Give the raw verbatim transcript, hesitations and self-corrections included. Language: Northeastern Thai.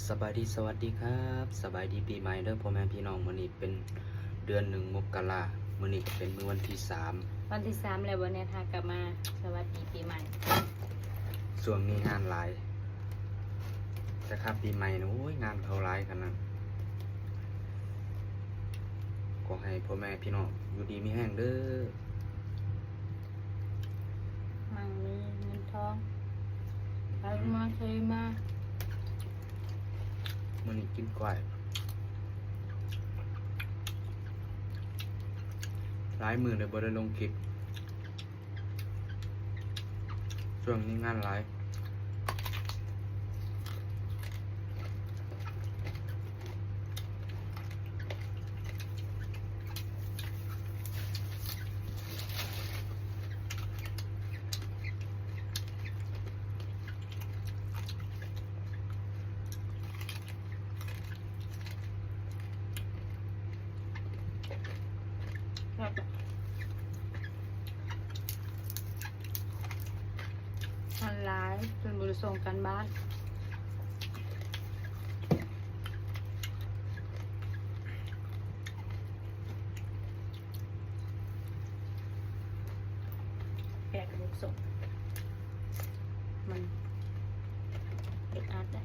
สบายดี สวัสดีครับ สบายดีปีใหม่เด้อพ่อแม่พี่น้อง มื้อนี้เป็นเดือนหนึ่งมกรา มื้อนี้ก็เป็นมื้อวันที่สาม วันที่สามแล้วบ่เนี่ยค่ะกลับมาสวัสดีปีใหม่ ช่วงนี้งานหลาย แต่ค่าปีใหม่นะโอ้ยงานเขาหลายขนาด ขอให้พ่อแม่พี่น้องอยู่ดีมีแฮงเด้อ มั่งมีเงินทองไหลมาเทมา มื้อนี้กินก้อย หลายมื้อเลยบ่ได้ลงคลิป ช่วงนี้งานหลาย ครับมันหลายจนบ่ได้ส่งการบ้าน แปดลูกส่ง มันเอ็ดอัดได้